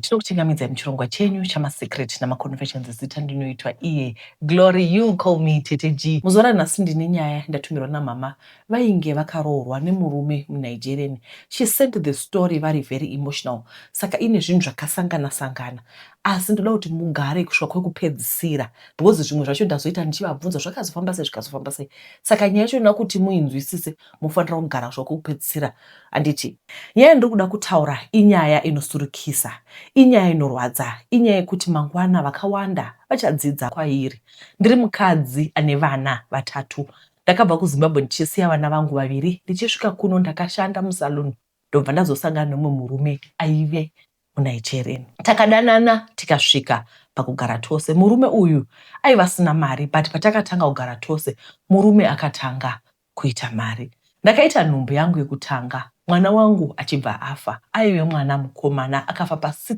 Tinokuchingamidzai muchirongwa chenyu chamaSecret namaConfessions. Zita ndinoitwa iye Glory, you call me Tete G. Muzuva ranhasi ndine nyaya ndatumirwa namama vainge vakaroorwa nemurume muNigerian. She sent the story vari very emotional, saka ine zvinhu zvakasangana sangana, asi ndoda kuti mugare kusvika kwekupedzisira because zvimwe zvacho ndazoita ndichivabvunza zvakazofamba sei, zvikazofamba sei. Saka nyaya yacho inoda kuti muinzwisise, mufanira kugara kusvika kwekupedzisira. Anditi nyaya yandiri kuda kutaura inyaya inosurukisa, inyaya inorwadza, inyaya yekuti mangwana vakawanda vachadzidza kwairi. Ndiri mukadzi ane vana vatatu. Ndakabva kuZimbabwe ndichisiya vana vangu vaviri. Ndichisvika kuno ndakashanda musaluni, ndobva ndazosangana nemumwe murume aive muNigerian. Takadanana tikasvika pakugara tose. Murume uyu aiva asina mari, but patakatanga kugara tose murume akatanga kuita mari. Ndakaita nhumbu yangu yekutanga, mwana wangu achibva afa. Aive mwana mukomana, akafa pa6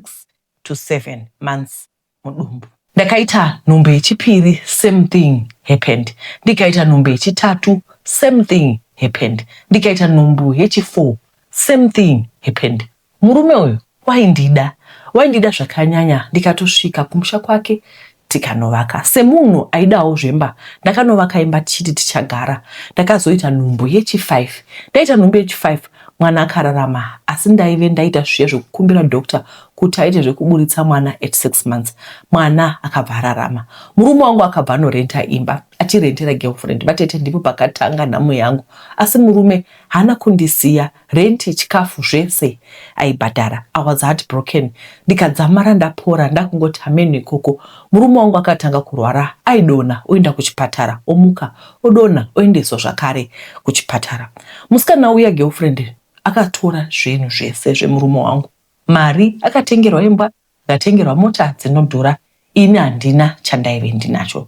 to 7 months mudumbu. Ndakaita nhumbu yechipiri, same thing happened. Ndikaita nhumbu yechitatu, same thing happened. Ndikaita nhumbu yechi4, same thing happened. Murume uyu waindida, waindida zvakanyanya. Ndikatosvika kumusha kwake tikanovaka. Semunhu aidawo zvemba, ndakanovaka imba tichiti tichagara. Ndakazoita nhumbu yechi5. Ndaita nhumbu yechi5, mwana akararama, asi ndaive ndaita zviya zvekukumbira doctor kuti aite zvekuburitsa mwana at 6 months. Mwana akabva ararama. Murume wangu akabva anorenta imba achirentera girlfriend. Vatete, ndipo pakatanga nhamo yangu, asi murume haana kundisiya. Renti, chikafu, zvese aibhadhara. I was heartbroken. Ndikadzamara ndapora, ndakungoti hameno ikoko. Murume wangu akatanga kurwara. Aidonha oenda kuchipatara, omuka, odonha, oendeswa zvakare kuchipatara. Musikana uya, girlfriend, akatora zvinhu zvese zvemurume wangu, mari, akatengerwa imba, akatengerwa mota dzinodhura. Ini handina chandaive ndinacho.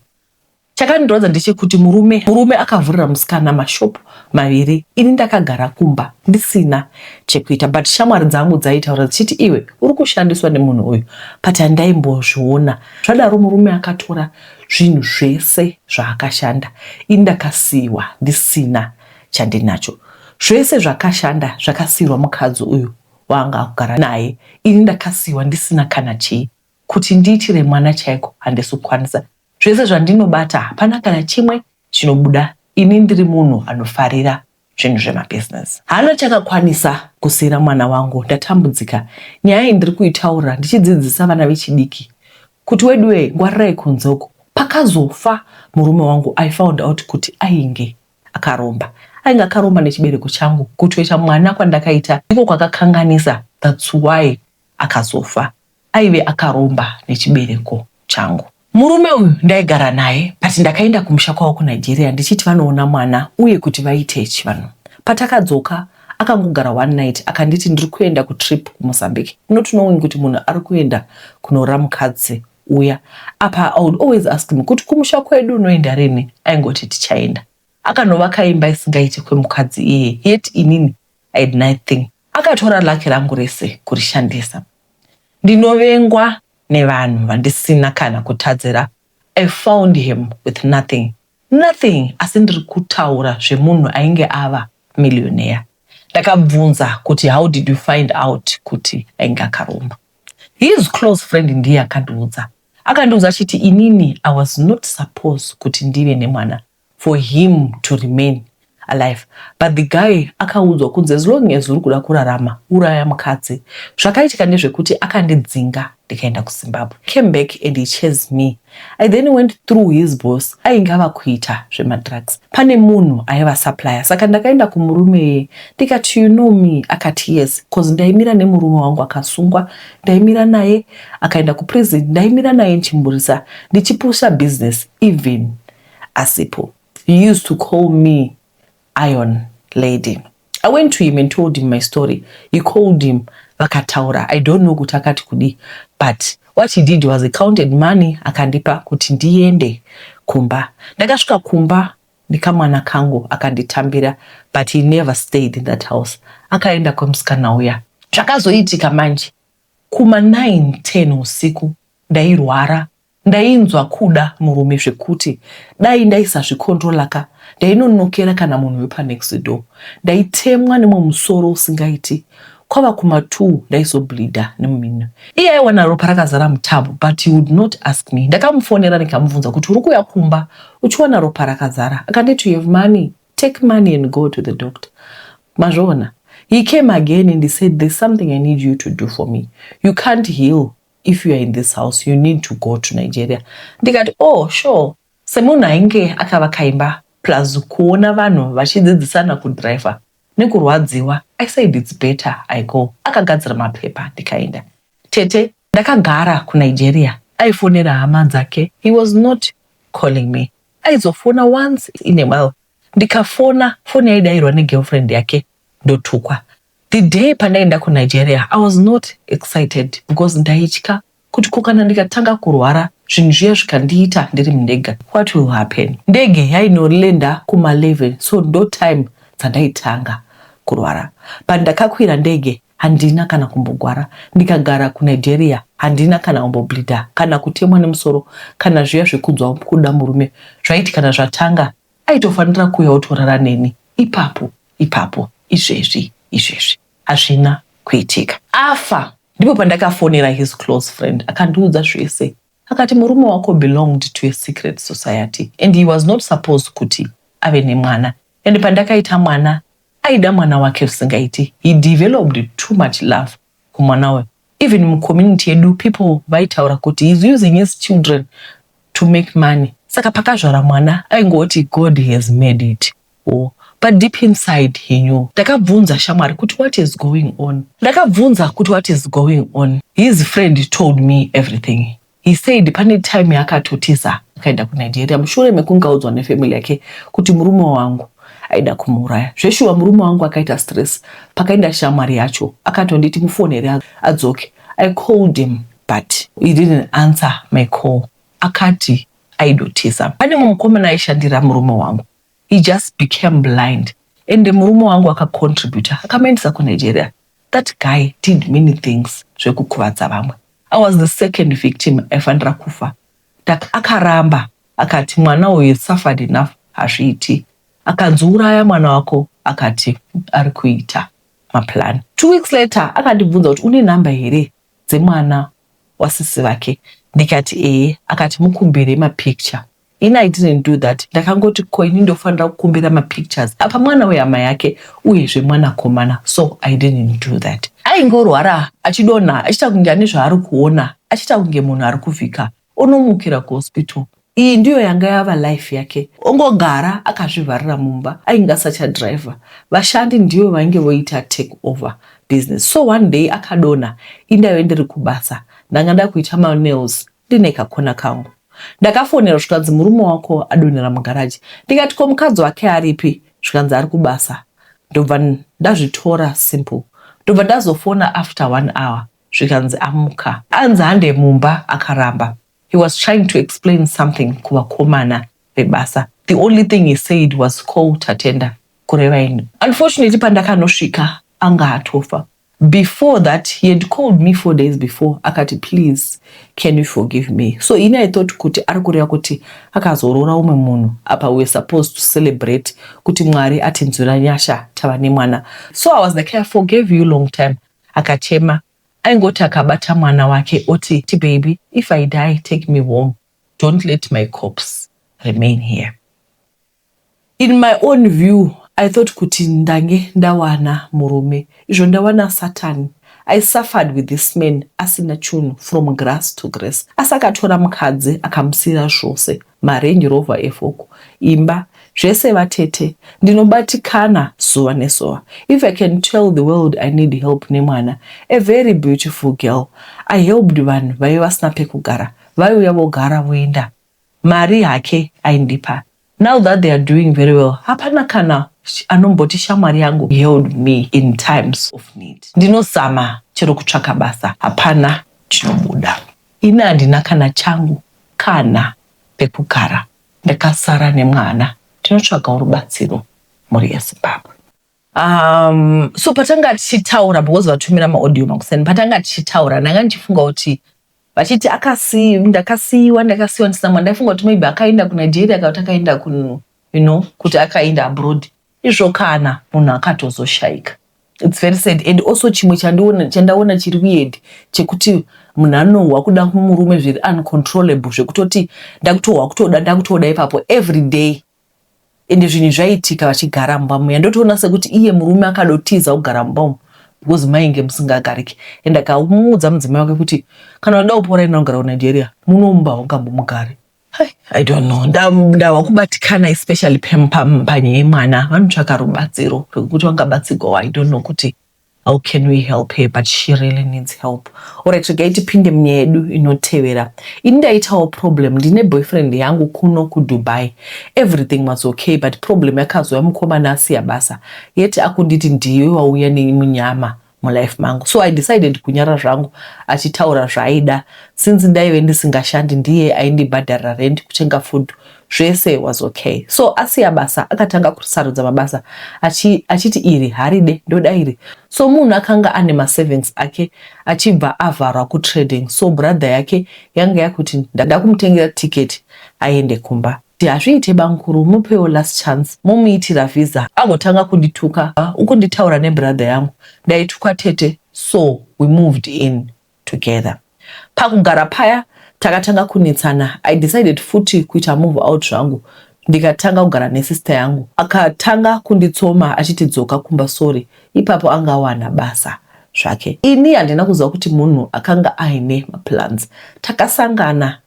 Chakandirwadza ndechekuti murume akavhurira musikana mashopu maviri. Ini ndakagara kumba ndisina chekuita, but shamwari dzangu dzaitaura dzichiti, "Iwe uri kushandiswa nemunhu uyu," but handaimbozviona zvadaro. Murume akatora zvinhu zvese zvaakashanda. Ini ndakasiyiwa ndisina chandinacho. Zvese zvakashanda zvakasiyirwa mukadzi uyu waanga akugara naye. Ini ndakasiyiwa ndisina kana chii. Kuti ndiitire mwana chaiko handisi kukwanisa. Zvese zvandinobata hapana kana chimwe chinobuda. Ini ndiri munhu anofarira zvinhu zvemabhizinesi. Haana chakakwanisa kusiyira mwana wangu. Ndatambudzika. Nyaya iyi ndiri kuitaura ndichidzidzisa vana vechidiki kuti weduwe, ngwarirai kunze uko. Pakazofa murume wangu, I found out kuti ainge akaromba. Ainge akaromba nechibereko changu. Kutoita mwana kwandakaita ndiko kwakakanganisa. That's why akazofa. Aive akaromba nechibereko changu. Murume uyu ndaigara naye, but ndakaenda kumusha kwavo kuNigeria ndichiti vanoona mwana uye kuti vaite chivanhu. Patakadzoka akangogara one night, akanditi, "Ndiri kuenda kutrip kuMozambique," not knowing kuti munhu ari kuenda kunorora mukadzi uya. Apa I would always ask him kuti, "Kumusha kwedu unoenda rini?" Aingoti, "Tichaenda." Akanovaka imba isingaiti kwemukadzi iye, yet inini I had nothing. Akatora luck rangu rese kurishandisa. Ndinovengwa nevanhu vandisina kana kutadzira. I found him with nothing, nothing, asi ndiri kutaura zvemunhu ainge ava millionaire. Ndakabvunza kuti, "How did you find out kuti ainge akaromba?" His close friend ndiye akandiudza. Akandiudza achiti inini I was not supposed kuti ndive nemwana for him to remain alive, but the guy akaudzwa kunzi, "As long as uri kuda kurarama, uraya mukadzi." Zvakaitika ndezvekuti akandidzinga, ndikaenda kuZimbabwe. Came back and he chased me. I then went through his boss ainge ava kuita zvemadrugs. Pane munhu aiva supplier, saka ndakaenda kumurume ndikati, "You know me?" Akati, "Yes," 'cause ndaimira nemurume wangu akasungwa. Ndaimira naye akaenda kuprison, ndaimira naye ndichimburisa, ndichipusha business even asipo. He used to call me Iron Lady. I went to him and told him my story. He called him, vakataura. I don't know kuti akati kudi, but what he did was he counted money, akandipa kuti ndiende kumba. Ndakasvika kumba nekamwana kangu, akanditambira, but he never stayed in that house. Akaenda kwemusikana uya. Zvakazoitika manje kuma 9 10 usiku, ndairwara. Ndainzwa kuda murume zvekuti dai ndaisazvikontrola ka, ndainonokera kana munhu wepanext door. Ndaitemwa nemwe musoro usingaiti. Kwava kuma 2 ndaizobleeder nemuminwe. Iye aiwana ropa rakazara mutub but he would not ask me. Ndakamufonera ndikamubvunza kuti uri kuuya kumba uchiwana ropa rakazara. Akanditi you have money, take money and go to the doctor. Mazviona? He came again and he said there's something I need you to do for me. You can't heal if you are in this house. You need to go to Nigeria. Ndikati oh sure. Semunhu ainge akavaka imba plus kuona vanhu vachidzidzisana kudhiraivha nekurwadziwa I said it's better I go. Akagadzira mapepa ndikaenda. Tete ndakagara kuNigeria aifonera hama dzake he was not calling me. Aizofona once in a while ndikafona foni yaidairwa negirlfriend yake ndotukwa. The day pandaenda kuNigeria I was not excited because ndaitya kuti ko kana ndikatanga kurwara zvinhu zviya zvikandiita ndiri mundege what will happen. Ndege yainolenda kuma11 so ndo time dzandaitanga kurwara but ndakakwira ndege handina kana kumbogwara ndikagara kuNigeria handina kana kumbobleeda kana kutemwa nemusoro kana zviya zvekunzwa kuda murume zvaiti kana zvatanga aitofanira kuuya otorara neni ipapo ipapo izvezvi izvezvi hazvina kuitika. Afa ndipo pandakafonera his close friend akandiudza zvese akati murume wako belonged to a secret society and he was not supposed kuti ave nemwana and pandakaita mwana aida mwana wake zvisingaiti. He developed too much love kumwana uyu. Even mucommunity yedu people vaitaura kuti he's using his children to make money. Saka pakazvara mwana aingoti God has made it oh. But deep inside he knew. Ndakabvunza shamwari kuti what is going on. Ndakabvunza kuti what is going on. His friend told me everything. He said pane time yaakatotiza akaenda kuNigeria mushure mekunge audzwa nefamily yake kuti murume wangu aida kumuuraya. Zveshuwa murume wangu akaita stress pakaenda shamwari yacho akatonditi mufonere adzoke. I called him but he didn't answer my call. Akati aidotiza. Pane mumwe mukomana aishandira murume wangu. He just became blind. Ende murume wangu akacontributa akamuendesa kuNigeria. That guy did many things zvekukuvadza vamwe. I was the second victim aifanira kufa. Akaramba akati mwana uyu suffered enough hazviiti. Akanzi uraya mwana wako akati ari kuita maplan. 2 weeks later akandibvunza kuti une namba here dzemwana wasisi vake. Ndikati ee. Akati mukumbire mapicture. Ini I didn't do that. Ndakangoti ko ini ndofanira kukumbira mapictures apa mwana wehama yake uyezve mwanakomana. So I didn't do that. Aingorwara achidonha achiita kunge ane zvaari kuona achiita kunge munhu ari kuvhika onomukira kuhospital. Iyi ndiyo yanga yava life yake. Ongogara akazvivharira mumba ainge asachadhiraivha. Vashandi ndivo vainge voita take over business. So one day akadonha indaive ndiri kubasa ndanga ndakuita manails ndine kakona kangu. Ndakafonera zvikanzi murume wako adonhera mugaraji. Ndikati ko mukadzi wake aripi? Zvikanzi ari kubasa. Ndobva ndazvitora simple. Ndobva ndazofona after 1 hour zvikanzi amuka. Anzi hande mumba akaramba. He was trying to explain something kuvakomana vebasa. The only thing he said was call Tatenda kureva ini. Unfortunately pandakanosvika anga atofa. Before that he had called me 4 days before akati please can you forgive me. So ini I thought kuti ari kureva kuti akazoroora umwe munhu apa we were supposed to celebrate kuti Mwari atinzwira nyasha tava nemwana. So I was like I forgave you long time. Akachema aingoti akabata mwana wake oti baby if I die take me home don't let my corpse remain here. In my own view I thought kuti ndange ndawana murume izvo ndawana Satan. I suffered with this man asina chunhu from grass to grace. Asi akatora mukadzi akamusiyira zvose maRange Rover efoko imba zvese vatete ndinobatikana zuva nezuva. If I can tell the world I need help nemwana a very beautiful girl. I helped vanhu vaive vasina pekugara vaiuya vogara voenda mari hake aindipa. Now that they are doing very well hapana kana anomboti shamwari yangu helped me in times of need. Ndinozama chero kutsvaka basa hapana chinobuda. Ini handina kana changu kana pekugara ndakasara nemwana tinotsvagawo rubatsiro mhuri yeZimbabwe. So patanga tichitaura because vatumira maaudio makuseni patanga tichitaura ndanga ndichifunga kuti vachiti ndakasiyiwa ndakasiyiwa ndisina mwana ndaifunga kuti maybe akaenda kuNigeria kana kuti akaenda ku you know kuti akaenda abroad izvo kana munhu akatozoshaika. It's very sad. And also chimwe chandaona chiri weird chekuti munhu anohwa kuda murume zviri uncontrollable, zvekutoti ndakutohwa kutoda, ndakutoda ipapo every day. Ende zvinhu zvaitika vachigara mumba muya. Ndotoona sekuti iye murume akadotiza kugara mumba umu because mainge musingagariki. And akamuudza mudzimai wake kuti kana uda kupora, enda kugara kuNigeria, muno mumba haungambomugari. I don't know, ndava kubatikana, especially panyaya yemwana. Vanotsvaka rubatsiro rwekuti vangabatsirwawo. I don't know kuti how can we help her, but she really needs help. Alright, regai tipinde munyaya yedu inotevera. Ini ndaitawo problem, ndine boyfriend yangu kuno kuDubai. Everything was okay, but problem yakazouya mukomana asiya basa, yeti akunditi ndiwe wauya nemunyama mulife mangu. So I decided kunyara zvangu achitaura zvaaida, since ndaive ndisingashandi, ndiye aindibhadharira rent, kutenga food, zvese was okay. So asiya basa, akatanga kusarudza mabasa achiti iri haride, ndoda iri. So munhu akanga ane masavings ake achibva avharwa kutrading. So brother yake yanga yakuti ndakumutengera ticket aende kumba. Hazviite bankuru, mupewo last chance, mumuitira visa. Agotanga kundituka, ukunditaura nebrother yangu. Ndaitukwa, tete. So we moved in together. Pakugara paya takatanga kunetsana. I decided futi kuita move out zvangu, ndikatanga kugara nesister yangu. Akatanga kunditsoma achiti dzoka kumba, sorry. Ipapo angawana basa zvake. Ini handina kuziva kuti munhu akanga aine maplans. Takasangana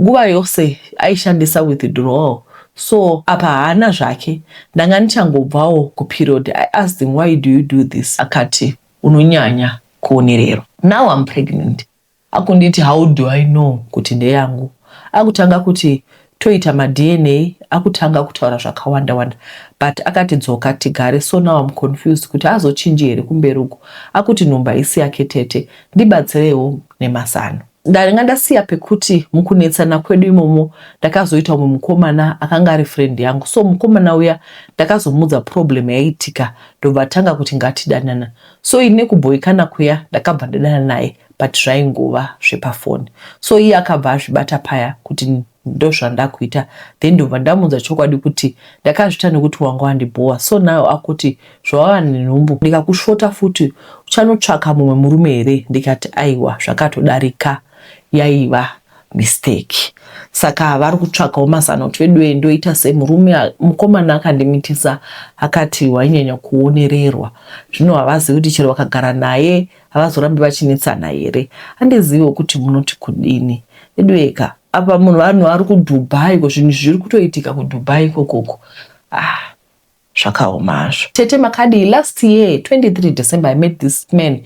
nguva yose aishandisa withdrawal, so apa haana zvake. Ndanga ndichangobvawo kuperiod. I asked him, "Why do you do this?" Akati unonyanya kuonererwa. Now I'm pregnant. Akunditi how do I know kuti ndeyangu? Akutanga kuti toita maDNA, akutanga kutaura zvakawanda wanda, but akati dzoka tigare. So now I'm confused kuti azochinji here kumberi uku. Akuti nhumba isi yake. Tete, ndibatsirewo nemasano. Ndanga ndasiya pekuti mukunetsana kwedu imomo ndakazoita umwe mukomana akanga ari friend yangu. So mukomana uya ndakazomudza problem yaiitika, ndobva tanga kuti ngatidanana. So ini kubhoikana kuya ndakabva ndadanana naye, but zvaingova zvepafoni. So iye akabva azvibata paya kuti ndozvandakuita. Then ndobva ndamudza chokwadi kuti ndakazviita nekuti wanga wandibhowa. So nayo akuti zvawava nenhumbu, ndikakusvota futi uchanotsvaka mumwe murume here? Ndikati aiwa, zvakatodarika, yaiva mistake. Saka vari kutsvakawo mazano kuti veduwe ndoita semurume. Mukomana akandimitisa, akati wainyanya kuonererwa. Zvino havazivi kuti chero vakagara naye havazorambi vachinetsana here. Handiziviwo kuti munoti kudini veduweka. Apa munhu, vanhu vari kuDubai ko, zvinhu zviri kutoitika kuDubai ikokoko. Ah, zvakaoma hazvo. Tete, makadii? Last year 23 December, I met this man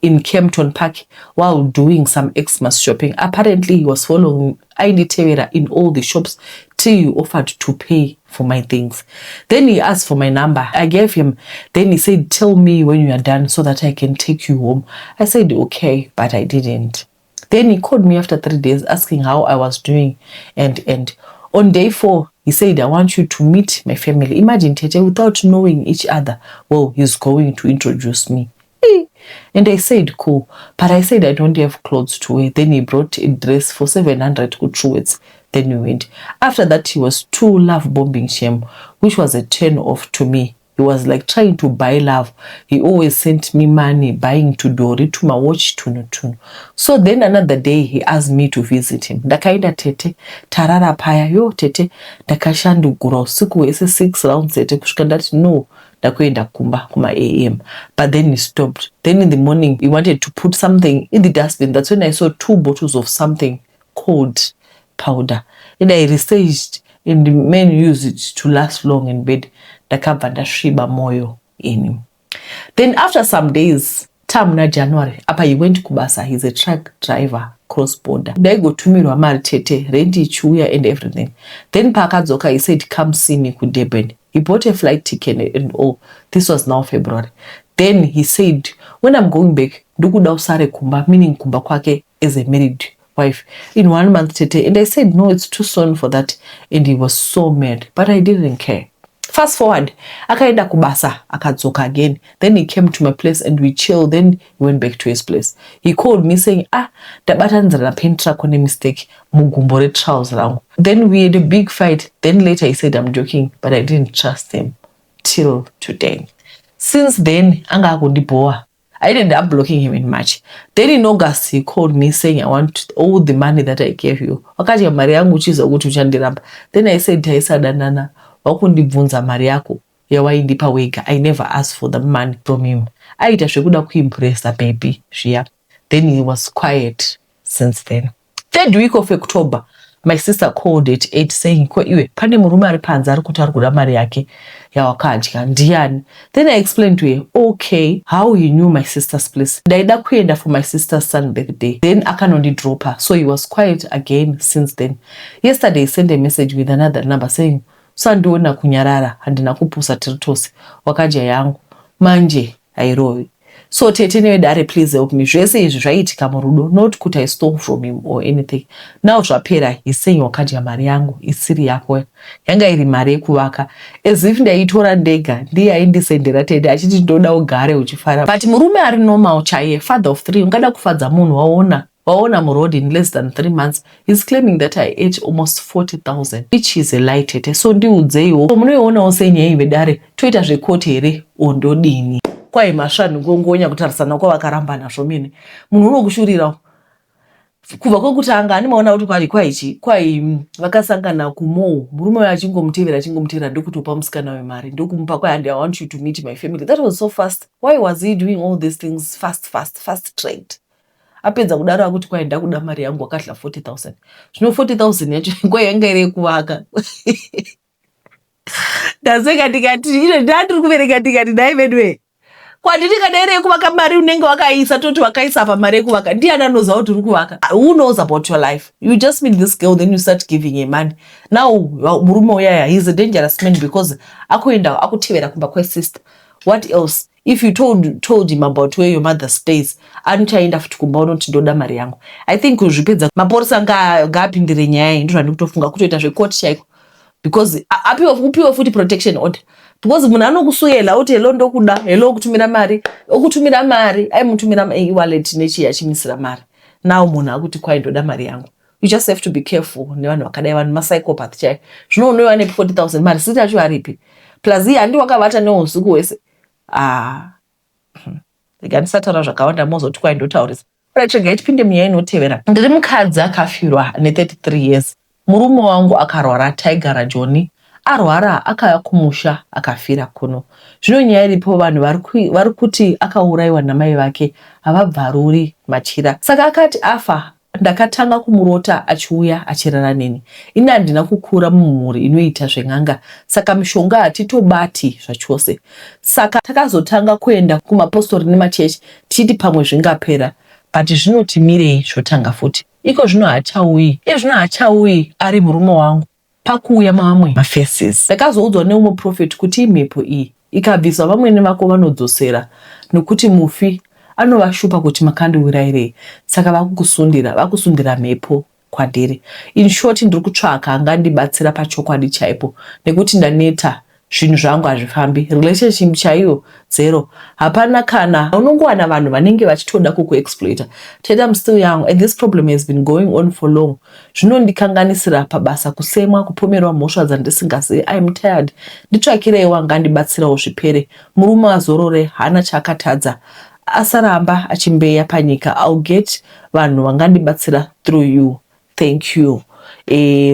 in Kempton Park while doing some Xmas shopping. Apparently he was following, ainditevera in all the shops till he offered to pay for my things. Then he asked for my number. I gave him. Then he said, "Tell me when you are done so that I can take you home." I said okay, but I didn't. Then he called me after 3 days asking how I was doing, and on day four he said, "I want you to meet my family." Imagine, tete, without knowing each other well, he's going to introduce me. And I said cool, but I said I don't have clothes to wear. Then he brought a dress for 700 kuTruworths. Then we went. After that he was too love bombing, shame, which was a turn off to me. He was like trying to buy love. He always sent me money, buying tudori, tumawatch, tunu tunu. So then another day he asked me to visit him. Ndakaenda, tete. Tarara paya, yo tete, ndakashandugura usiku hwese, six rounds, tete, kusvika ndati no, ndakuenda kumba kuma-am. But then he stopped. Then in the morning he wanted to put something in the dustbin. That's when I saw two bottles of something called powder, and I researched and men use it to last long in bed. Ndakabva ndasviba moyo ini. Then after some days, tamuna January apa, he went kubasa. He's a truck driver, cross border. Ndaigotumirwa mari, tete, rent ichiuya and everything. Then paakadzoka he said, "Come see me kuDurban." He bought a flight ticket and all. This was now February. Then he said, "When I'm going back, ndikuda usare kumba," meaning kumba kwake as a married wife, in one month, tete. And I said no, it's too soon for that, and he was so mad, but I didn't care. Fast forward, akaenda kubasa, akadzoka again. Then he came to my place and we chill. Then he went back to his place. He called me saying, "Ah, ndabatanidzira napenti rako nemistake mugumbo retrouse rangu." Then we had a big fight. Then later he said, "I'm joking," but I didn't trust him till today. Since then anga akundibhowa. I ended up blocking him in March. Then in August he called me saying, "I want all the money that I gave you. Wakadya mari yangu uchiziva kuti uchandiramba." Then I said, "Taisadanana, wakundibvunza mari yako yawaindipa wega." I never asked for the money from him. Aita zvekuda kuimpressa baby zviya. Then he was quiet since then. Third week of October, my sister called at 8 saying, "Ko iwe, pane murume ari panze ari kuti ari kuda mari yake yawakadya, ndiani?" Then I explained to her, okay, how he knew my sister's place. Ndaida kuenda for my sister's son birthday, then akanondidropa. So he was quiet again since then. Yesterday he sent a message with another number saying, "Usandiona kunyarara, handina kupusa, tiri tose, wakadya yangu manje hairovi." So tete nevedare, please help me. Zvese izvi zvaiitika murudo, not kuti I stole from him or anything. Now zvapera, he's saying wakadya mari yangu isiri yako, yanga iri mari yekuvaka, as if ndaitora ndega. Ndiye aindisendera tete achiti ndoda ugare uchifara. But murume ari normal chaiye, father of three, ungada kufadza munhu waona muroad in less than 3 months. He's claiming that I ate almost 40,000, which is a lie, tete. So ndiudzeiwo, munoionawo senyaya vedare? Toita zvekoti here ondodini? Kwai masvanhu ngongonya kutarisana kwavakaramba nazvo mene. Munhu unokushurirawo kubva kwekutanga ani maona kuti kwai kwaichi kwai vakasangana kumou, murume uyo achingomutevera achingomutevera, ndokutopa musikana wemari, ndokumupa kwai, "And I want you to meet my family." That was so fast. Why was he doing all these things fast, fast, fast tracked? Apedza kudaro akuti kwai ndakuda mari yangu, wakadya 40,000. Zvino 40,000 yacho kwai yanga iri yekuvaka. Ndaseka ndikati ino ndandiri kuverenga, ndikati dai vedwe kwanditi kana iri yekuvaka mari unenge wakaisa, toti wakaisa apa mari yekuvaka, ndiani anoziva kuti uri kuvaka? Who knows about your life? You just meet this girl, then you start giving her money. Now murume uyaya, he's a dangerous man because akuenda akutevera kumba kwesister. What else if you told him about where your mother stays? Anochaenda futi kumba unoti ndoda mari yangu. I think kuzvipedza mapurisa ngaapindire nyaya iyi. Ndozvandiri kutofunga, kutoita zvekoti chaiko, because apiwe upiwe futi protection order, because munhu anokusuyela uti, "Hello, ndokuda, hello," okutumira mari, okutumira mari, aimutumira e-wallet nechiya achimisira mari. Now munhu akuti kwai ndoda mari yangu. You just have to be careful nevanhu vakadai, vanhu mapsychopath chaivo. Zvino unoiwa nepi 40,000? Marisiti acho aripi? Plus iye handi wakavata neusiku hwese. Ah, rega ndisataura zvakawanda, mozoti kwai ndotaurisa. Right, regai tipinde munyaya inotevera. Ndiri mukadzi akafirwa ne33 years. Murume wangu akarwara, taigara Joni. Arwara akauya kumusha, akafira kuno. Zvino nyaya iripo, vanhu vari kuti akaurayiwa namai vake, havabvaruri machira. Saka akati afa, ndakatanga kumurota achiuya achirara neni. Ini handina kukura mumhuri inoita zven'anga, saka mishonga hatitobati zvachose. Saka takazotanga kuenda kumapostori nemachechi tichiti pamwe zvingapera, but zvinoti mirei zvotanga futi. Iko zvino hachauyi, iye zvino hachauyi ari murume wangu, pakuuya mamwe mafaces. Ndakazoudzwa neumwe prophet kuti imhepo iyi, ikabviswa vamwene vako vanodzosera, nokuti mufi anovashupa kuti makandiurayirei, saka vakukusundira, vakusundira mhepo kwandiri. In short, ndiri kutsvaka angandibatsira pachokwadi chaipo, nekuti ndaneta, zvinhu zvangu hazvifambi, relationship chaiyo zero, hapana kana. Unongowana vanhu vanenge vachitoda kukuexploita. Tete, I'm still young and this problem has been going on for long. Zvinondikanganisira pabasa, kusemwa, kupomerwa mhosva dzandisingazivi. I'm tired. Nditsvakireiwo angandibatsirawo zvipere, murume azorore, haana chaakatadza, asaramba achimbeya panyika. I'll get vanhu vangandibatsira through you. Thank you.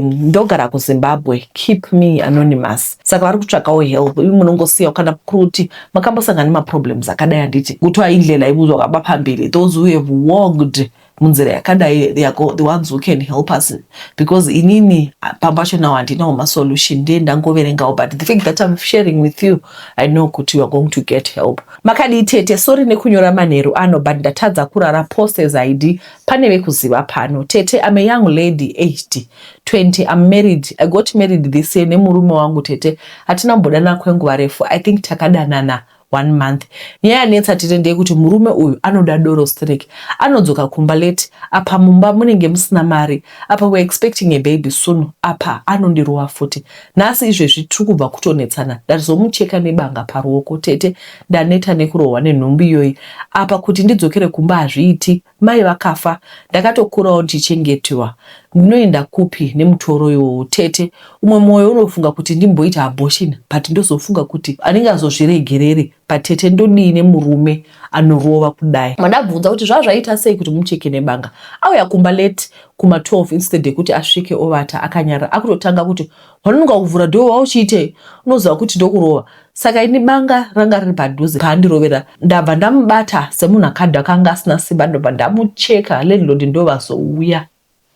Ndogara kuZimbabwe. Keep me anonymous. Saka vari kutsvakawo help. Imi munongosiyawo kana kuti makambosangana nemaproblems akadai, handiti kuthiwa indlela ibuzwa kwabaphambili. Those who have walked munzira yakadai, they are the ones who can help us, because inini pambacho nawo handinawo masolution, ndiye ndangoverengawo. But the fact that I'm sharing with you, I know kuti you are going to get help. Makadii tete? Sorry nekunyora manheru ano, but ndatadza kurara. Post as ID. Pane vekuziva pano? Tete, I'm a young lady aged 20. I'm married. I got married this year nemurume wangu. Tete, hatina kumbodana kwenguva refu. I think takadanana one month. Nyaya yanetsa tete ndeyekuti murume uyu anoda doro strek, anodzoka kumba late, apa mumba munenge musina mari, apa we're expecting a baby soon. Apa anondirova futi. Nhasi izvezvi tiri kubva kutonetsana, ndazomucheka nebanga paruoko. Tete, ndaneta nekurohwa nenhumbi iyoyi. Apa kuti ndidzokere kumba hazviiti. Mai vakafa ndakatokurawo ndichichengetwa ndinoenda kupi nemutoro iwowo tete umwe moyo unofunga kuti ndimboita abortion but ndozofunga kuti anenge azozviregereri but tete ndodii nemurume anorova kudai mandabvunza kuti zvazvaita sei kuti mucheke nebanga auya kumba late kuma 12 instead yekuti asvike ovata akanyarara akutotanga kuti wanonoka kuvhura door wauchiitei unoziva kuti ndokurova Saka ini banga ranga riri padhuze paandirovera ndabva ndamubata semunhu akadhakwa anga asina simba ndobva ndamucheka landlord ndovazouya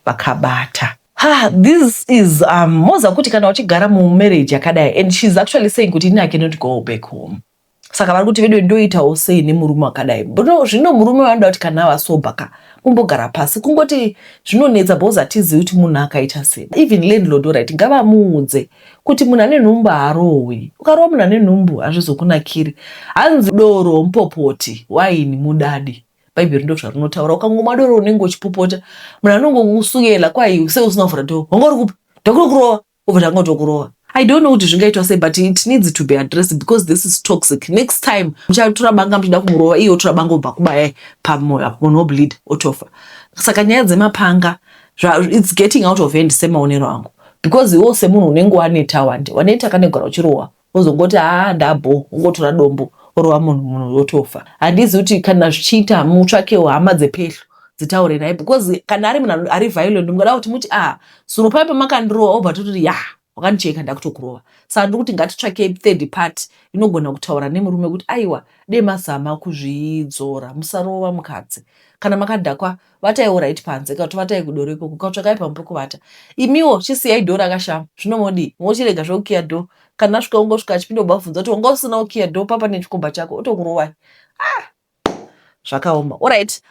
vakabata. Ha this is um, moza kuti kana uchigara mumarriage yakadai and she's actually saying kuti ini I cannot go back home saka vari kuti veduwe ndoitawo sei nemurume wakadai zvino murume vanoda kuti kana vasobha ka mumbogara pasi kungoti zvinonetsa because hatizivi kuti munhu akaita sei even landlord orit ngavamuudze kuti munhu ane nhumbu haarohwi. Ukarova munhu ane nhumbu hazvizokunakiri. Hanzi doro mupopoti, waini mudadi. Bhaibheri ndo zvarinotaura. Ukangomwa doro unenge uchipopota. Munhu anongokusukela kwai sei usina kuvhura door. Wanga uri kupi? Ndakutokurova. Obva tanga kutokurova. I don't know kuti zvingaitwa sei but it needs to be addressed because this is toxic. Next time muchatora banga muchida kumurova iye otora banga obva kubayai pamoyo apo munhu obleed otofa. Saka nyaya dzemapanga it's getting out of hand semaonero angu because iwo semunhu unenge waneta wande waneta kanegara uchirohwa wozongoti haa ndabho ungotora dombo orova munhu munhu otofa handizi kuti kana zvichiita mutsvakewo hama dzepedyo dzitaure naye because kana ari munhu ari violent mungada kuti muti ah zuro paya pamakandirowa obva tototi ya wakandicheka ndakutokurova saka ndiri kuti ngatitsvakei third party inogona kutaura nemurume kuti aiwa dei mazama kuzvidzora musarova mukadzi kana makadhakwa Vataiwo right panze kana kuti vatai kudoro ikoko kana tsvakai pamwe pekuvata. Imiwo chisiyai door rakashama zvino modii? Mochirega zvekukiya door kana asvika ongosvika achipinda obva abvunza kuti wanga usina kukiya door papa nechikomba chako otokurovai. Ah! Zvakaoma. Alright.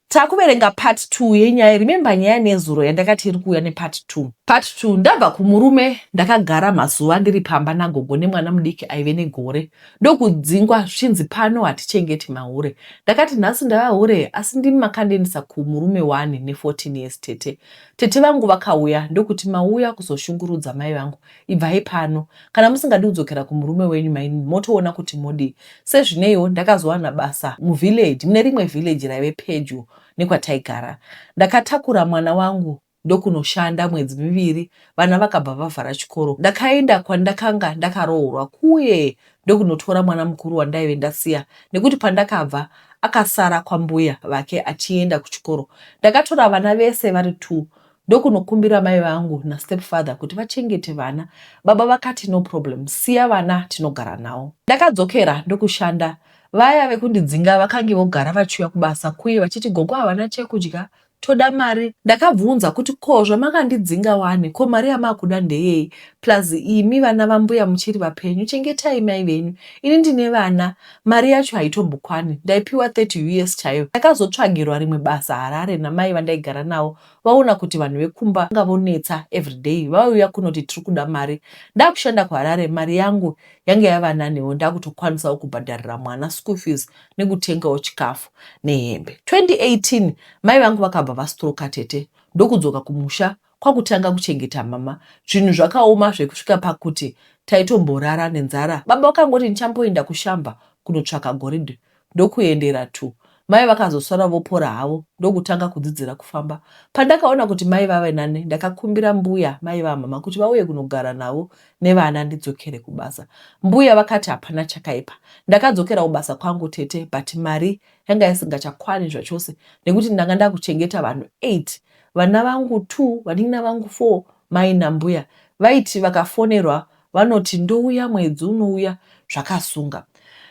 Takuverenga part 2 yenyaya. Remember nyaya nezuro yandakati iri kuuya nepart 2. Part 2 Ndabva kumurume ndakagara mazuva ndiri pamba nagogo nemwana mudiki aive negore. Ndokudzingwa zvichinzi pano hatichengeti mahure. Ndakati nhasi ndava hure asi ndimi makandiendesa kumurume wani ne 14 years tete. Tete vangu vakauya ndokuti mauya kuzoshungurudza mai vangu ibvai pano. Kana musingadi kudzokera kumurume wenyu mainini motoona kuti modii. Sezvineiwo ndakazowana basa muvillage mune rimwe village raive pedyo nekwataigara. Ndakatakura mwana wangu ndokunoshanda mwedzi miviri vana vakabva vavhara chikoro. Ndakaenda kwandakanga ndakaroorwa kuye ndokunotora mwana mukuru wandaive ndasiya nekuti pandakabva akasara kwambuya vake achienda kuchikoro. Ndakatora vana vese vari two ndokunokumbira mai vangu nastepfather kuti vachengete vana. Baba vakati no problem siya vana tinogara navo. Ndakadzokera ndokushanda. Vaya vekundidzinga vakange vogara vachiuya kubasa kuye vachiti gogo havana chekudya Toda mari. Ndakabvunza kuti ko zvamakandidzinga wani ko mari yamakuda ndeyei plus imi vana vambuya muchiri vapenyu chengetai mai venyu ini ndine vana mari yacho haitombokwani ndaipiwa 30 us chaiyo. Ndakazotsvagirwa rimwe basa Harare namai vandaigara navo vaona kuti vanhu vekumba vanga vonetsa everyday vaiuya kunoti tiri kuda mari. Ndakushanda kuHarare mari yangu yanga yava naniwo ndakutokwanisawo kubhadharira mwana school fees nekutengawo chikafu nehembe. 2018 mai vangu vakabva vastroka tete ndokudzoka kumusha kwakutanga kuchengeta mama. Zvinhu zvakaoma zvekusvika pakuti taitomborara nenzara. Baba vakangoti ndichamboenda kushamba kunotsvaka goridhe ndokuendera to mai vakazosara vopora havo ndokutanga kudzidzira kufamba. Pandakaona kuti mai vave nane ndakakumbira mbuya mai vamama kuti vauye kunogara navo nevana ndidzokere kubasa. Mbuya vakati hapana chakaipa. Ndakadzokera kubasa kwangu tete but mari yanga isingachakwani zvachose nekuti ndanga ndakuchengeta vanhu 8 vana vangu 2 vanin'ina vangu 4 mai nambuya. Vaiti vakafonerwa vanoti ndouya mwedzi unouya zvakasunga.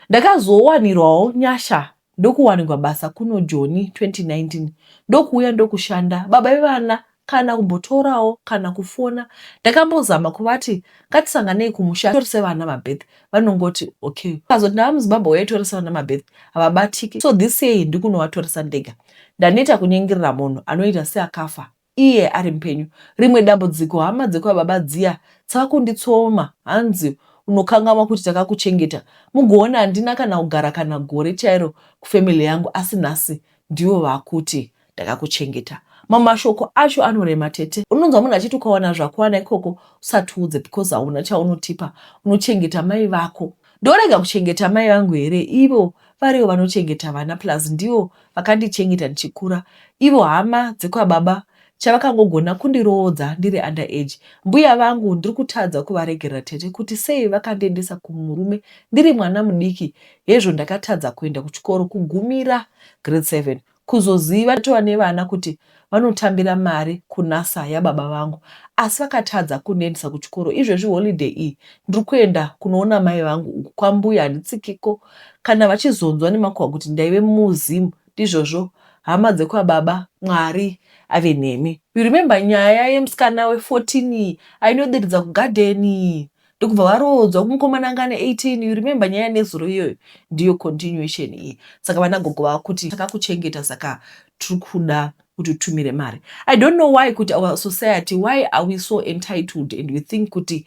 Ndakazowanirwawo nyasha ndokuwanikwa basa kuno Joni 2019 ndokuuya ndokushanda. Baba vevana kana kumbotorawo kana kufona. Ndakambozama kuvati ngatisanganei kumusha torise vana mabirth vanongoti okay. Vakazoti ndava muZimbabwe uyai torise vana mabirth havabatiki so this year ndikunovatoresa ndega. Ndaneta kunyengerera munhu anoita seakafa iye ari mupenyu. Rimwe dambudziko hama dzekwababa dziya dzakunditsoma hanzi unokangamwa kuti takakuchengeta. Mugoona handina kana kugara kana gore chairo kufamily yangu asi nhasi ndivo vakuti ndakakuchengeta. Mamwe mashoko acho anorema tete. Unonzwa munhu achiti ukawana zvakuwana ikoko usatiudze because hauna chaunotipa unochengeta mai vako. Ndorega kuchengeta mai vangu here ivo Varivo vanochengeta vana plus ndivo vakandichengeta ndichikura. Ivo hama dzekwababa chavakangogona kundiroodza ndiri under age. Mbuya vangu ndiri kutadza kuvaregerera tete kuti sei vakandiendesa kumurume ndiri mwana mudiki hezvo ndakatadza kuenda kuchikoro kugumira grade 7. Kuzoziva ndatova nevana kuti vanotambira mari kuNASA yababa vangu asi vakatadza kundiendesa kuchikoro. Izvezvi holiday iyi ndiri kuenda kunoona mai vangu uku kwambuya handitsikiko kana vachizonzwa nemakuhwa kuti ndaive muZim ndizvozvo hama dzekwababa Mwari ave nemi. You remember nyaya yemusikana we 14 ainodiridza kugadheni ndokubva varoodzwa kumukomana anga ane 18. You remember nyaya nezuro iyoyo? Ndiyo continuation iyi. Saka vana gogo vakuti takakuchengeta saka tiri kuda kuti utumire mari. I don't know why kuti our society, why are we so entitled and we think kuti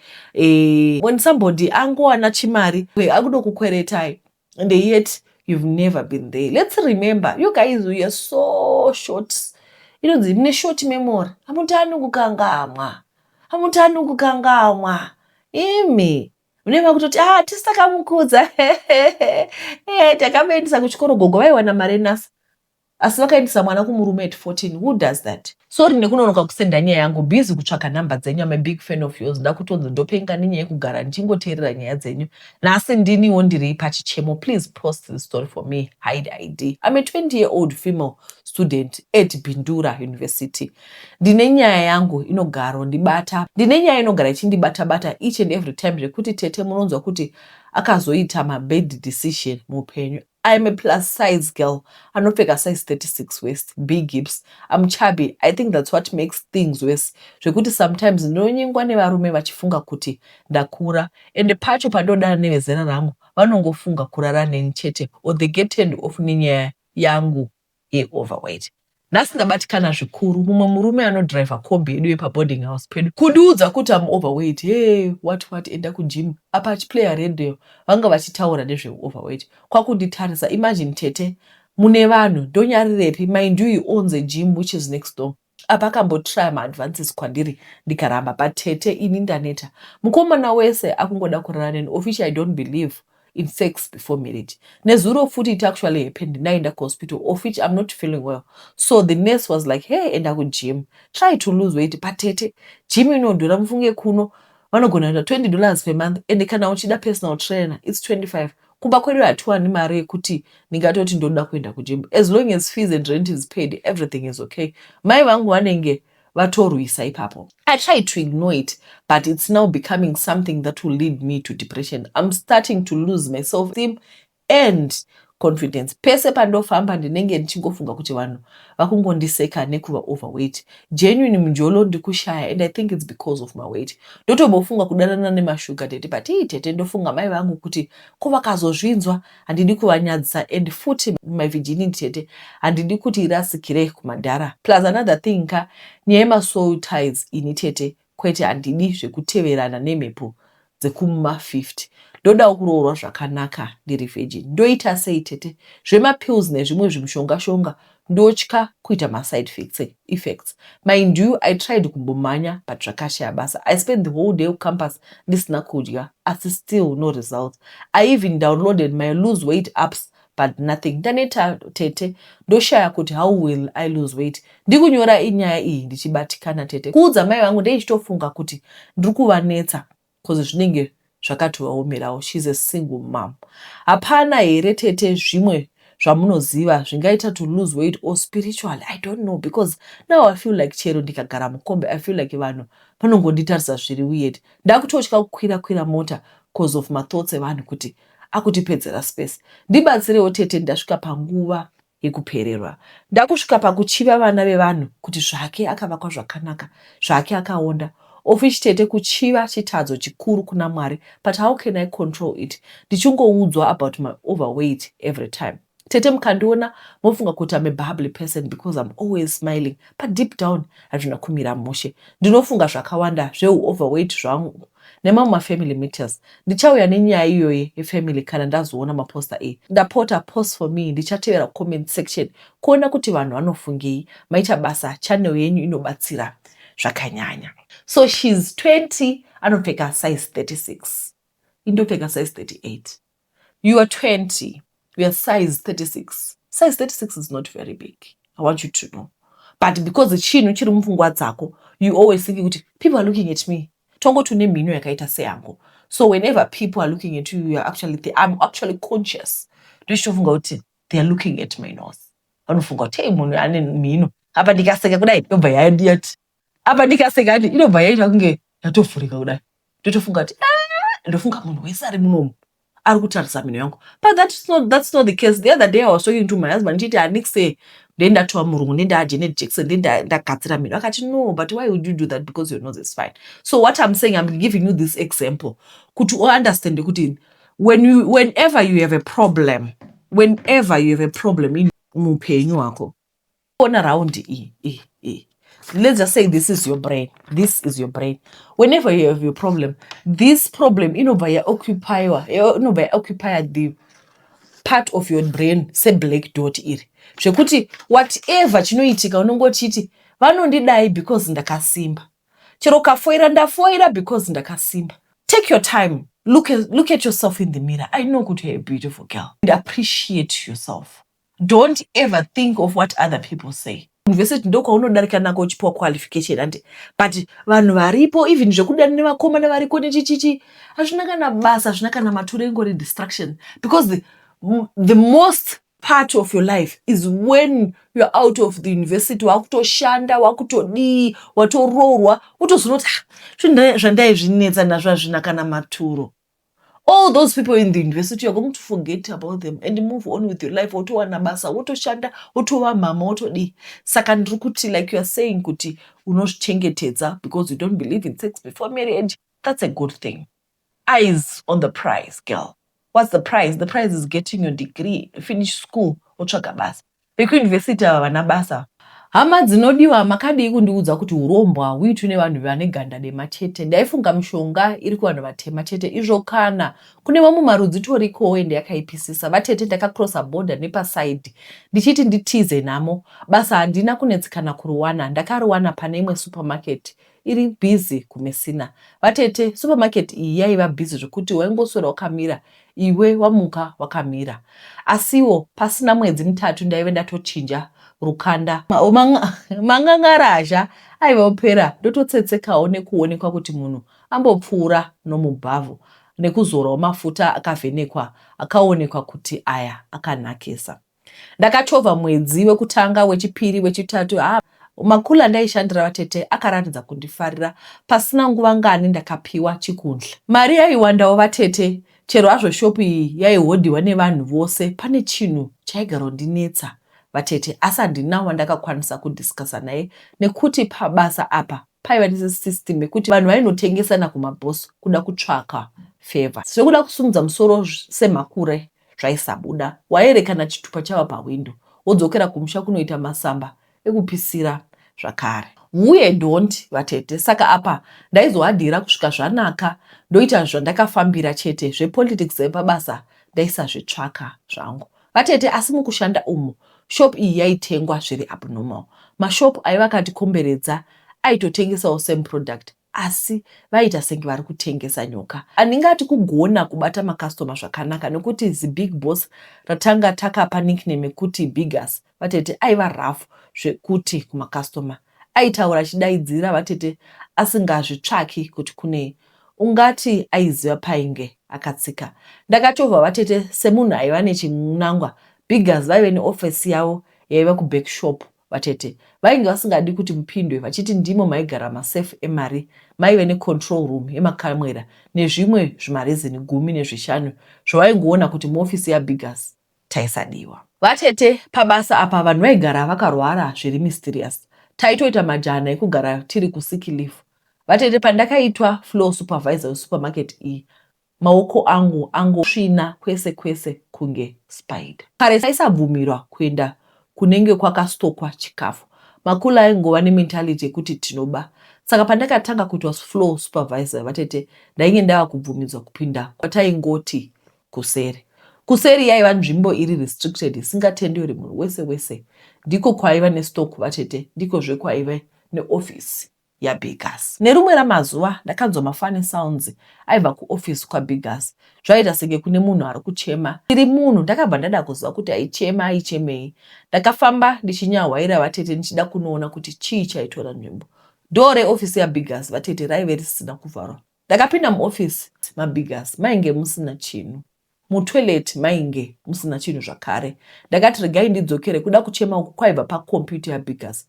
when somebody angowana chimari akuda kukweretai and yet you've never been there. Let's remember, you guys, we are so short, inonzi mune short memory. Hamutani kukangamwa, hamutani kukangamwa imi. Muneva kutoti, "Ah, tisi takamukudza, takamuendesa kuchikoro." Gogo vaiwana mari eNASA asi vakaendesa mwana kumurume at 14. Who does that? Sorry nekunonoka kusenda nyaya yangu, busy kutsvaka nhamba dzenyu. Am a big fan of yours. Ndakutonzi ndopenga nenyaya yekugara ndichingoteerera nyaya dzenyu. Nhasi ndiniwo ndiri pachichemo. Please post the story for me, hide ID. I'm a 20 year old female student at Bindura University. Ndine nyaya yangu inogaro ndibata, ndine nyaya inogara ichindibata-bata each and every time zvekuti tete munonzwa kuti akazoita mabad decision muupenyu. I'm a plus size girl anopfeka size 36 waist, big hips. I'm chubby. I think that's what makes things worse, zvekuti sometimes ndinonyengwa nevarume vachifunga kuti ndakura, ende pacho pandodana nevezera rangu vanongofunga kurara neni chete or they get turned off nenyaya yangu yeoverweight. Nhasi ndabatikana zvikuru. Mumwe murume anodhiraivha kombi yedu yepaboarding house pedu kundiudza kuti am overweight, hey, what what, enda kugym. Apa achiplaya radio, vanga vachitaura nezveoverweight, kwakunditarisa. Imagine tete, mune vanhu, ndonyarirepi? Mind you, he owns a gym which is next door. Apa akambotrya maadvances kwandiri ndikaramba, but tete, ini ndaneta. Mukomana wese akungoda kurara neni, of which I don't believe in sex before marriage. Nezuro futi it actually happened. Ndaenda kuhospital, of which I'm not feeling well, so the nurse was like, "Hey, enda kugym, try to lose weight." But tete, gym inodhura mufunge. Kuno vanogona kuita $20 per month, and kana uchida personal trainer it's 25. Kumba kwedu hatiwani mari yekuti ndingatoti ndoda kuenda kugym. As long as fees and rent is paid, everything is okay. Mai vangu vanenge vatorwisa ipapo. I try to ignore it, but it's now becoming something that will lead me to depression. I'm starting to lose my self esteem and confidence. Pese pandofamba ndinenge ndichingofunga kuti vanhu vakungondiseka nekuva overweight. Genuine mujolo ndikushaya, and I think it's because of my weight. Ndotombofunga kudanana nemashuga daddy, but ii tete, ndofunga mai vangu kuti ko vakazozvinzwa. Handidi kuvanyadzisa, and futi my virginity, tete, handidi kuti irasikire kumadhara. Plus another thing ka, nyaya yemasoul ties, ini tete kwete, handidi zvekuteverana nemhepo dzekuma50. Ndodawo kuroorwa zvakanaka ndiri virgin. Ndoita sei tete? Zvemapills nezvimwe zvimushonga-shonga ndotya kuita maside effects. Mind you, I tried kumbomhanya but zvakashaya basa. I spent the whole day kucampus ndisina kudya, asi still no results. I even downloaded my lose weight apps, but nothing. Ndaneta tete, ndoshaya kuti how will I lose weight. Ndikunyora inyaya iyi ndichibatikana tete. Kuudza mai vangu ndeichitofunga kuti ndiri kuvanetsa, cause zvinenge zvakatovaomerawo. She's a single mom. Hapana here tete zvimwe zvamunoziva zvingaita to lose weight or spiritually? I don't know, because now I feel like chero ndikagara mukombe, I feel like vanhu vanongonditarisa zviri weird. Ndakutotya kukwira kwira mota cause of mathoughts evanhu kuti akutipedzera space. Ndibatsirewo tete, ndasvika panguva yekupererwa. Ndakusvika pakuchiva vana vevanhu kuti zvake akavakwa zvakanaka, zvake akaonda, of which tete, kuchiva chitadzo chikuru kuna Mwari, but how can I control it ndichingoudzwa about my overweight every time? Tete, mukandiona mofunga kuti am a bubbly person because I'm always smiling, but deep down hazvina kumira mushe. Ndinofunga zvakawanda zveuoverweight zvangu nemamwe mafamily matters. Ndichauya nenyaya iyoyi yefamily kana ndazoona maposta ei. Ndapota, post for me. Ndichatevera comment section kuona kuti vanhu vanofungei. Maita basa, channel yenyu inobatsira zvakanyanya. So she's 20, anopfeka size 36, indopfeka size 38. You are 20. You are size 36. Size 36 is not very big, I want you to know. But because chinhu chiri mupfungwa dzako, you always thinking kuti people are looking at me. Tongoti une mhino yakaita seyangu. So whenever people are looking at you, you are actually, I'm actually conscious. Ndochitofunga kuti they are looking at my nose. Vanofunga kuti, "Hey, munhu ane mhino." Apa ndikaseka kudai, inobva yandiyati. Apa ndikaseka ati inobva yaita kunge yatovhurika kudai. Ndotofunga kuti, "Ah," ndofunga munhu wese ari munomu ari kutarisa mhino yangu. But that's not the case. The other day I was talking to my husband ndichiti handikuse ndendatova murungu, ndenda Janet Jackson, ndendagadzira mhino. Akati, "No, but why would you do that? Because your nose is fine." So what I'm saying, I'm giving you this example kuti uunderstand kuti whenever you have a problem, whenever you have a problem in muupenyu hwako, ona round e e e, let's just say this is your brain, this is your brain. Whenever you have your problem, this problem inobva yaoccupywa, inobva yaoccupya the part of your brain seblack dot iri, zvekuti whatever chinoitika unongochiti vanondidai because ndakasimba. Chero ukafoira, ndafoira because ndakasimba. Take your time, look at yourself in the mirror. I know kuti you're a beautiful girl, and appreciate yourself. Don't ever think of what other people say. University ndokwaunodarika nako uchipiwa qualification andi, but vanhu varipo, even zvekudana nevakomana variko nechichichi, hazvina kana basa, hazvina kana maturo, ingori distraction, because the most part of your life is when you're out of the university, wakutoshanda, wakutodii, watoroorwa, wotozonoti, "Ah, zvandaizvinetsa nazvo hazvina kana maturo." All those people in the university, you're going to forget about them and move on with your life. Wotowana basa, wotoshanda, wotova mama, wotodii. Saka ndiri kuti, like you are saying kuti unozvichengetedza because you don't believe in sex before marriage, that's a good thing. Eyes on the prize, girl. What's the prize? The prize is getting your degree, finish school, wotsvaga basa. Vekuyunivhesiti ava vana basa. Hama dzinodiwa, makadii kundiudza kuti urombwa huitwi nevanhu vane ganda dema chete? Ndaifunga mishonga iri kuvanhu vatema chete, izvo kana kune mamwe marudzi torikowo, ende yakaipisisa. Vatete, ndakacrossa border nepasaidhi ndichiti nditize nhamo. Basa handina kunetsekana kuriwana, ndakariwana pane imwe supermarket iri busy kuMessina. Vatete, supermarket iyi yaiva busy zvokuti waingoswera wakamira, iwe wamuka wakamira. Asiwo pasina mwedzi 3 ndaive ndatochinja rukanda, mangangarazha aiva opera, ndototsetsekawo nekuonekwa kuti munhu ambopfuura nomubhavhu, nekuzorawo mafuta akavhenekwa akaonekwa kuti aya akanakisa. Ndakachovha mwedzi wekutanga, wechipiri, wechitatu. Ha, makulu andaishandira, vatete, akaratidza kundifarira. Pasina nguva ngani ndakapiwa chikundla. Mari yaiwandawo, vatete, chero hazvo shopu iyi yaihodhiwa nevanhu vose. Pane chinhu chaigara kundinetsa, vatete, asi handina wandakakwanisa kudiscussa naye, nekuti pabasa apa paiva nesystem yekuti vanhu vainotengesana kumabhosi kuda kutsvaka favour. Zvekuda kusumudza musoro semhakure zvaisabuda. Waierekana chitupa chava pahwindo, wodzokera kumusha kunoita masamba ekupisira zvakare. Uye don't, vatete, saka apa ndaizohadhira kusvika zvanaka, ndoita zvandakafambira chete. Zvepolitics epabasa ndaisazvitsvaka zvangu, vatete. Asi mukushanda umu, shop iyi yaitengwa zviri abnormal. Mashopu aiva akatikomberedza aitotengesawo same product, asi vaita senge vari kutengesa nyoka. Handingati kugona kubata makastoma zvakanaka, nekuti zibig boss ratanga takapa nickname yekuti Biggers, vatete, aiva rough zvekuti kumakastoma. Aitaura achidaidzira, vatete, asingazvitsvaki kuti kunei. Ungati aiziva painge akatsika. Ndakachovha, vatete, semunhu aiva nechinangwa. Biggers vaive neofisi yavo yaiva kubackshop. Vatete, vainge vasingadi kuti mupindwe, vachiti ndimo maigara masefu emari, maive necontrol room yemakamera nezvimwe zvimarezeni 15 zvavaingoona kuti muofisi yaBiggers taisadiwa. Vatete, pabasa apa vanhu vaigara vakarwara zviri mysterious. Taitoita majana ekugara tiri kusick leave. Vatete, pandakaitwa floor supervisor wesupermarket iyi, maoko angu angosvina kwese kwese kunge spider. Kare taisabvumirwa kuenda kunenge kwakastokwa chikafu. Makulu aingova nementality yekuti tinoba. Saka pandakatanga kuitwa floor supervisor, vatete, ndainge ndava kubvumidzwa kupinda kwataingoti kuseri. Kuseri yaiva nzvimbo iri restricted, isingatenderwi munhu wese wese. Ndiko kwaiva nestock, vatete, ndikozve kwaiva neofisi. yaBigas. Nerimwe ramazuva ndakanzwa mafunny sounds aibva kuoffice kwaBigas. Zvaiita senge kune munhu ari kuchema. Ndiri munhu ndakabva ndada kuziva kuti aichema aichemei. Ndakafamba ndichinyahwaira vatete ndichida kunoona kuti chii chaitora nzvimbo. Door reoffice yaBigas vatete raive risina kuvharwa. Ndakapinda muoffice maBigas mainge musina chinhu. Mutoilet mainge musina chinhu zvakare. Ndakati regai ndidzokere kuda kuchema uku kwaibva pacomputer yaBigas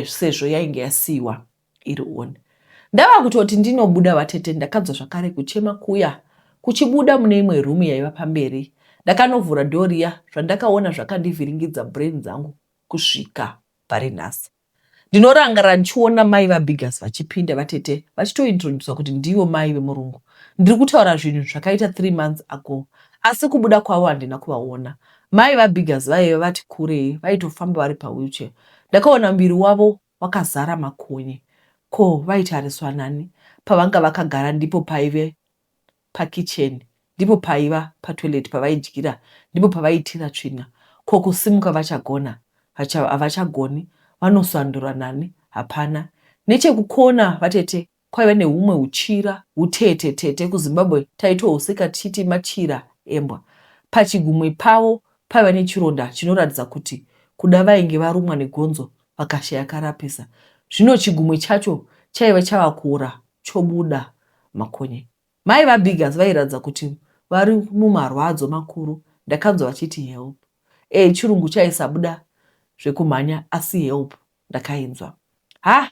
sezvo yainge yasiiwa iri on. Ndava kutoti ndinobuda vatete ndakanzwa zvakare kuchema kuya kuchibuda mune imwe room yaiva pamberi. Ndakanovhura door riya zvandakaona zvakandivhiringidza brain dzangu kusvika pari nhasi. Ndinorangarira ndichiona mai vaBigas vachipinda vatete vachitointroducwa kuti ndivo mai vemurungu. Ndiri kutaura zvinhu zvakaita 3 months ago asi kubuda kwavo handina kuvaona. Mai vaBigas vaive vati kurei vaitofamba vari pawheelchair. Ndakaona muviri wavo wakazara makonye. Ko vaitariswa nani? Pavanga vakagara ndipo paive pakitchen ndipo paiva patoilet pavaidyira ndipo pavaiitira tsvina ko kusimuka vachagona havachagoni vanosandura nani hapana nechekukona vatete kwaiva nehumwe huchira hutete tete kuZimbabwe taitohuseka tichiti machira embwa pachigumwe pavo paiva nechironda chinoratidza kuti kuda vainge varumwa negonzo vakashaya karapisa zvino chigumwe chacho chaiva chava kuora chobuda makonye. Mai vaBiggers vairatidza kuti vari mumarwadzo makuru ndakanzwa vachiti help. Eh chirungu chaisabuda zvekumhanya asi help ndakainzwa. Ha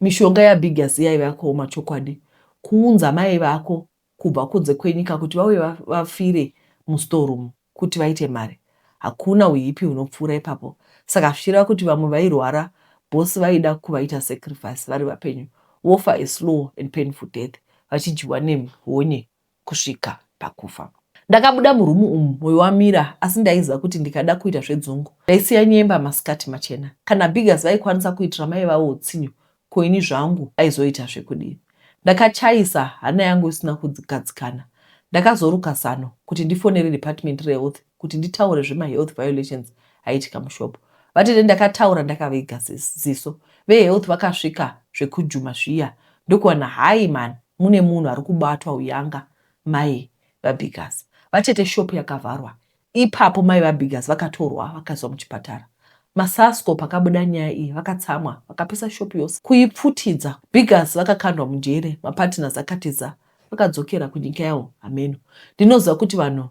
mishonga yaBiggers yaiva yakaoma chokwadi kuunza mai vako kubva kunze kwenyika kuti vauye vafire mustoreroom kuti vaite mari. Hakuna huipi hunopfuura ipapo. Saka zvichireva kuti vamwe vairwara boss vaida kuvaita sacrifice vari vapenyu vofa a slow and painful death vachidyiwa nehonye kusvika pakufa. Ndakabuda muroom umu moyo wamira asi ndaiziva kuti ndikada kuita zvedzungu ndaisiya nyemba masikati machena. Kana Biggers vaikwanisa kuitira mai vavo hutsinye ko ini zvangu aizoita zvekudii. Ndakachaisa hana yangu isina kugadzikana. Ndakazoruka zano kuti ndifonere department rehealth kuti nditaure zvemahealth violations aiitika mushop. Vatete ndakataura ndakaviga ziso. Vehealth vakasvika zvekujuma zviya ndokuwana hayi man mune munhu ari kubatwa huyanga mai vaBiggers. Vatete shop yakavharwa Ipapo mai vaBiggers vakatorwa vakaiswa muchipatara. MaSasco pakabuda nyaya iyi vakatsamwa vakapisa shop yose kuipfutidza. Biggers vakakandwa mujere mapartners akatiza vakadzokera kunyika yavo hameno. Ndinoziva kuti vanhu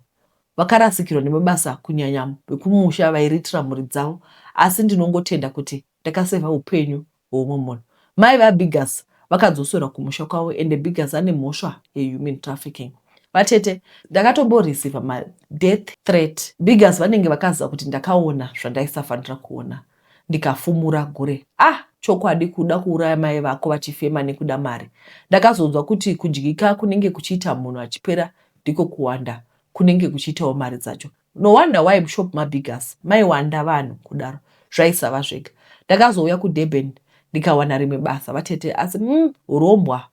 vakarasikirwa nemabasa kunyanya vekumusha vairiritira mhuri dzavo asi ndinongotenda kuti ndakasevha hupenyu hweumwe munhu. Mai vaBiggers vakadzoserwa kumusha kwavo ende Biggers ane mhosva yehuman trafficking. Vatete, ndakatomboreceiver madeath threat. Biggers vanenge vakaziva kuti ndakaona zvandaisafanira kuona ndikafumura gure. Ah chokwadi kuda kuuraya mai vako vachifema nekuda mari. Ndakazonzwa kuti kudyika kunenge kuchiita munhu achipera ndiko kuwanda kunenge kuchiitawo mari dzacho. No wonder why mushop maBiggers maiwanda vanhu kudaro zvaisava zvega. Ndakazouya kuDurban ndikawana rimwe basa vatete asi umm hurombwa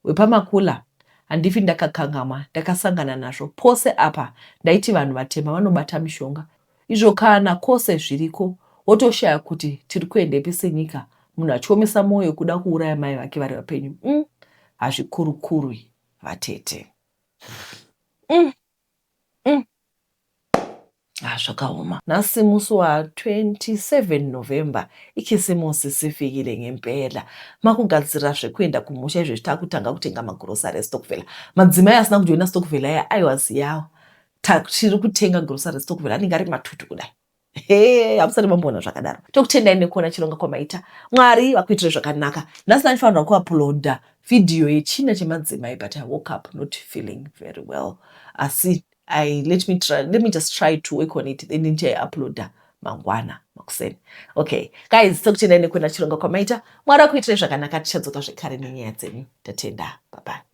hwepamakula handifi ndakakangamwa ndakasangana nazvo pose apa ndaiti vanhu vatema vanobata mishonga izvo kana kwose zviriko wotoshaya kuti tiri kuendepi senyika munhu achiomesa moyo kuda kuuraya mai vake vari vapenyu umm hazvikurukurwi vatete umm. Ah, zvakaoma. Nhasi musi wa 27 November ikisimusi sifikile ngempela. Makugadzirira zvekuenda kumusha izvezvi takutanga kutenga magrocery estokvela. Madzimai asina kujoina stokvela aya aiwa ziyawo. Tiri kutenga grocery estokvela anenge ari matutu kudai. Hey, hamusati mamboona zvakadaro. Tokutendai nekuona chironga kwamaita. Mwari vakuitire zvakanaka. Nhasi ndaifanirwa kuuploada video yechina chemadzimai but I woke up not feeling very well. Asi I, let me try, let me just try to work on it then ndichaiuploada mangwana makuseni. Okay guys, tokutendai nekuona chironga kwamaita. Mwari vakuitire zvakanaka. Tichadzoka zvekare nenyaya dzenyu. Tatenda. Bye bye.